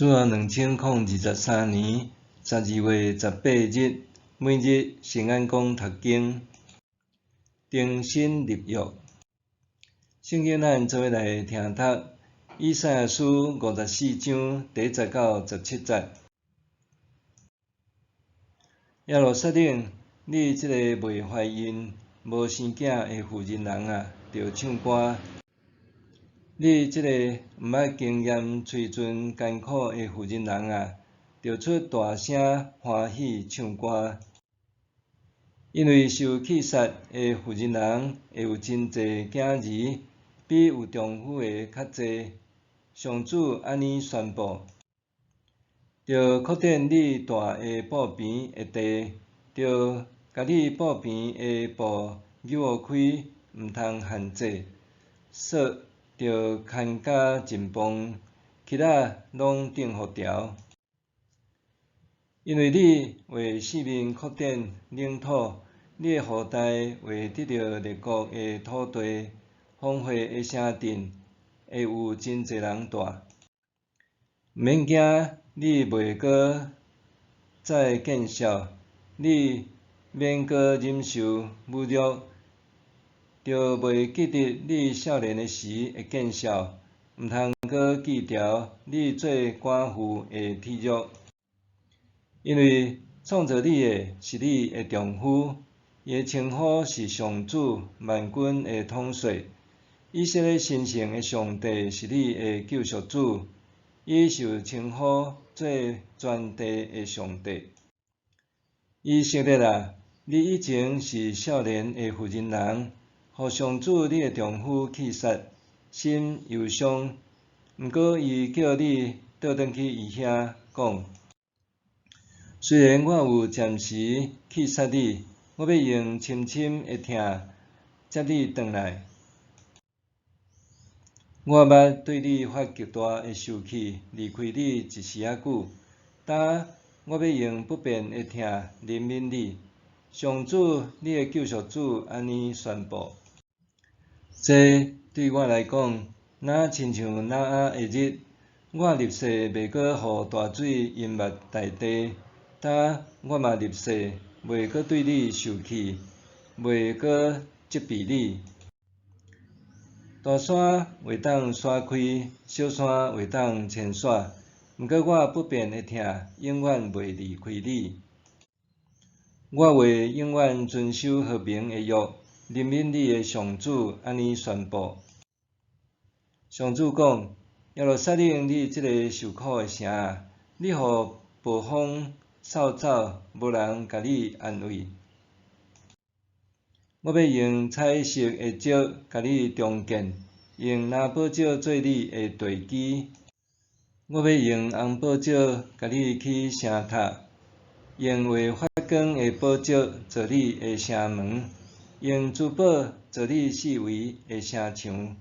主後2023年12月18日，每日聖安講讀經，重新立約。聖經咱做伙來聽讀以賽亞書54章第一節到17節。耶路撒冷，你這個未懷孕、無生囝的婦人人啊，著唱歌！你這個毋捌經驗催陣艱苦的婦人人啊，著出大聲歡喜唱歌！因為受棄殺的婦人人會有真濟囝兒，比有丈夫的較濟。上主按呢宣布：著擴展你大的布棚的地，著共你布棚的布搝予開，毋通限制，索著牽甲盡崩，橇仔攏釘予牢。因為你會四面擴展領土，你的後代會得著列國的土地，荒廢的城鎮會有真濟人蹛。毋免驚，你袂閣再見笑，你免閣忍受侮辱，著袂記得你少年的時會見笑，毋通閣記牢你做寡婦的體弱。因為創造你的是你的丈夫，伊的稱呼是上主萬軍的統帥。以色列神聖的上帝是你的救贖主，伊受稱呼做全地的上帝。以色列啊，你以前是少年的婦人人，予上主你的丈夫棄殺，心憂傷。毋過伊叫你倒轉去伊遐講：雖然我有暫時棄殺你，我欲用深深的疼接你轉來。我捌對你發極大的受氣，離開你一時仔久，但我欲用不變的疼憐憫你。上主，你的救贖主按呢宣布。這對我來講，若親像挪亞的日，我立誓袂閣予大水淹沒大地，但我嘛立誓袂閣對你受氣，袂閣責備你。大山會當徙開，小山會當遷徙，毋過我不變的疼永遠袂離開你。我會永遠遵守和平的約，憐憫你的上主按呢宣布。上主講：耶路撒冷，你這个受苦的城啊，你予暴風掃走，無人共你安慰。我欲用彩色的石共你重建，用藍寶石做你的地基。我欲用紅寶石共你起城塔，用會發光的寶石做你的城門，用珠寶做你四圍的城牆。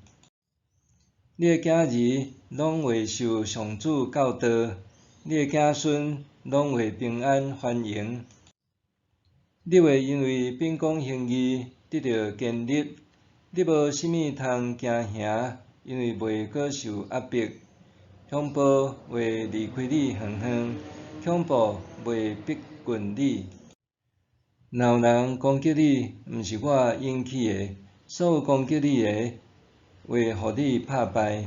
你的囝兒攏會受上主教導，你的子孫攏會平安繁榮。你會因為秉公行義得著堅立，你無啥物通驚嚇，因為袂閣受壓迫。凶暴會離開你遠遠，恐怖袂逼近你。若有人攻擊你，毋是我引起的，所有攻擊你的，會予你拍敗。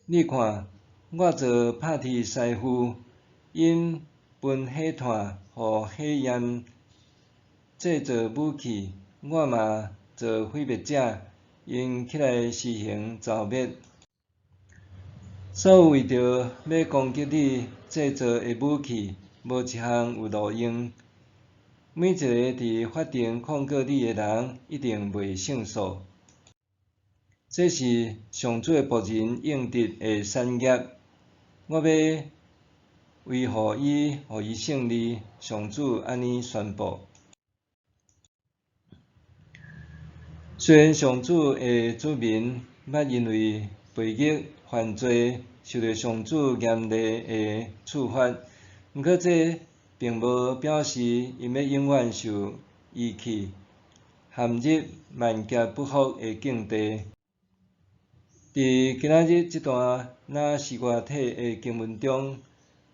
你看，我做拍鐵師傅，𪜶分火炭予火焰製造武器，我嘛做毀滅者，𪜶起來施行誅滅。所有為著欲攻擊你製造的武器，無一項有路用。每一个佇法庭控告你的人，一定袂勝訴。這是上主的僕人應得的產業，我欲維護伊，予伊勝利。上主按呢宣布。雖然上主的子民捌因為悖逆犯罪，受著上主嚴厲的處罰，毋過這並無表示𪜶欲永遠受遺棄，陷入萬劫不復的境地。佇今仔日這段那西瓜體的經文中，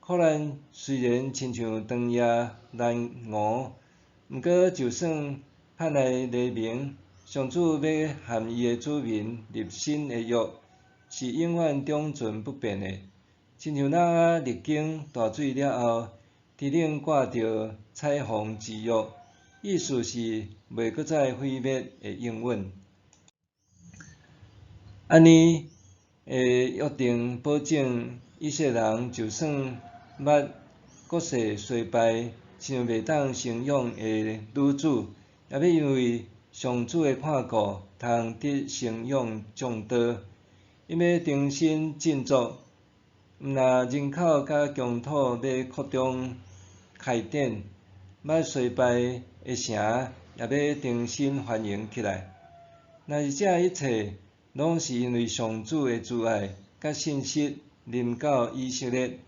苦難雖然親像長夜難熬，毋過就算盼來黎明，上主欲和伊的子民立新的約，是永遠長存不變的。親像挪亞歷經大水了後，天頂掛著彩虹之約，意思是袂閣再毀滅的應允。按呢的約定保證，以色列人就算捌國勢衰敗，親像袂當生養的女子，也欲因為上主的看顧，通得生養眾多。𪜶欲重新振作，毋但人口佮疆土欲擴張開展，捌衰敗的城也欲重新繁榮起來。若是這一切，攏是因為上主的慈愛佮信實臨到以色列，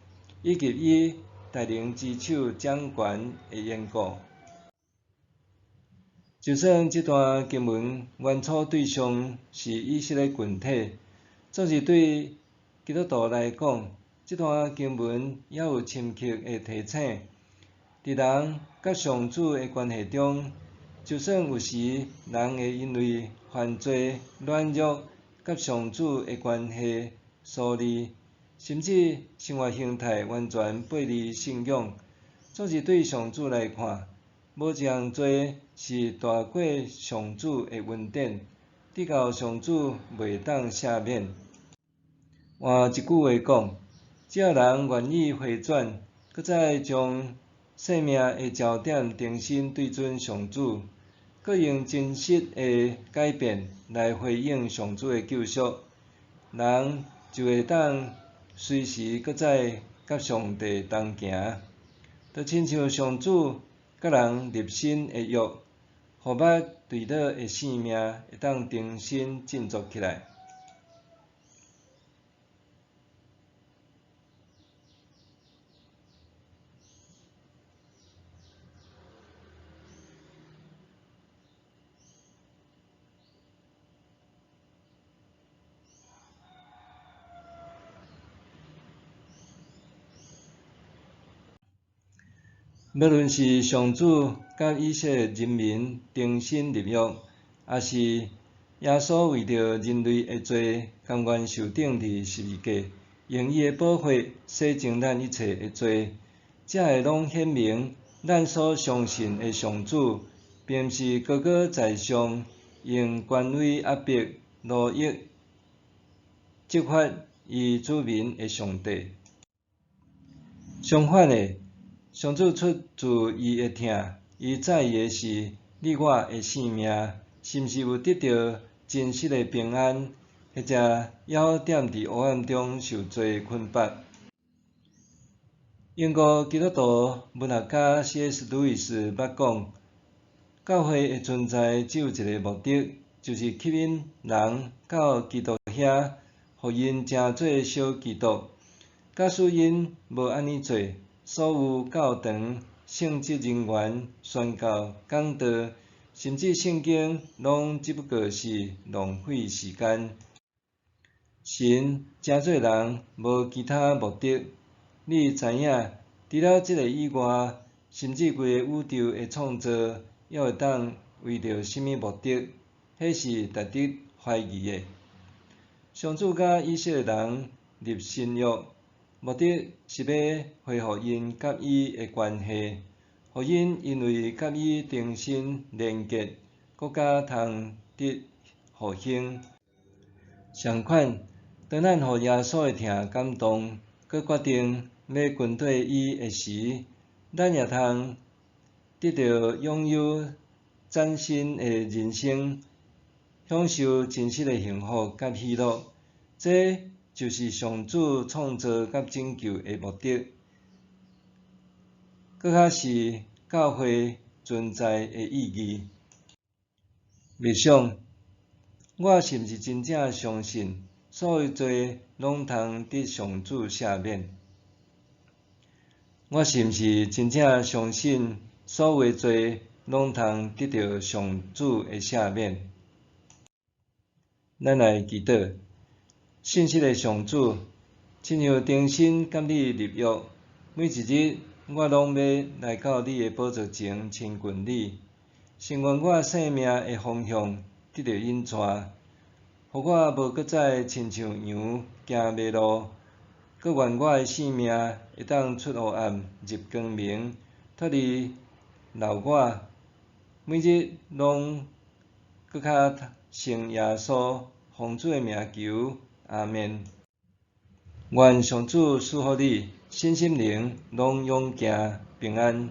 以及伊大能之手掌權的緣故。就算這段經文原初對象是以色列群體，總是對基督徒來講，這段經文也有深刻的提醒。佇人佮上主的關係中，就算有時人會因為犯罪、軟弱，佮上主的關係疏離，甚至生活形態完全背離信仰，總是對上主來看，無一項罪是大過上主的恩典，直到上主袂當赦免。換一句話講，只要人願意回轉，閣再將生命的焦點重新對準上主，閣用真實的改變來回應上主的救贖，人就會當隨時閣再佮上帝同行，就親像上主佮人立新的約，予捌墜落的性命會當重新振作起來。無論是上主佮以色列人民重新立約，抑是耶穌為著人類的罪甘願受釘佇十字架，用伊的寶血洗淨咱一切的罪，這个攏顯明咱所相信的上主，並毋是高高在上，用權威壓迫、奴役、責罰伊子民的上帝。相反的，上主出自伊的疼，伊在意的是你我的性命，是毋是有得著真實的平安，或者猶踮佇黑暗中受罪捆綁。英國基督徒文學家 C.S. 路易斯捌講，教會的存在只有一个目的，就是吸引人到基督遐，予𪜶成做小基督。假使𪜶無按呢做，所有教堂、聖職人員、宣教、講道，甚至聖經，攏只不過是浪費時間。神成做人無其他目的，你知影，除了這个以外，甚至規个宇宙的創造，猶會當為著啥物目的？彼是值得懷疑的。上主佮以色列人立新約，目的是欲恢復𪜶佮伊的關係，予𪜶因為佮伊重新連結，閣較通得復興。相款，當咱予耶穌的疼感動，閣決定欲跟綴伊的時，咱也通得著擁有嶄新的人生，享受真實的幸福佮喜樂。這就是上主創造佮拯救的目的，閣較是教會存在的意義。默想，我是毋是真正相信所有罪攏通得上主赦免？我是毋是真正相信所有罪攏通得著上主的赦免？咱來祈禱。信實的上主，親像重新佮你立約，每一日我攏欲來到你的寶座前親近你，成願我生命的方向得著引帶，予我無閣再親像羊行迷路，閣願我的性命會當出黑暗入光明，脫離老我，每日攏閣較像耶穌，奉主的名求，阿們。願上主賜福你，身心靈攏勇健平安。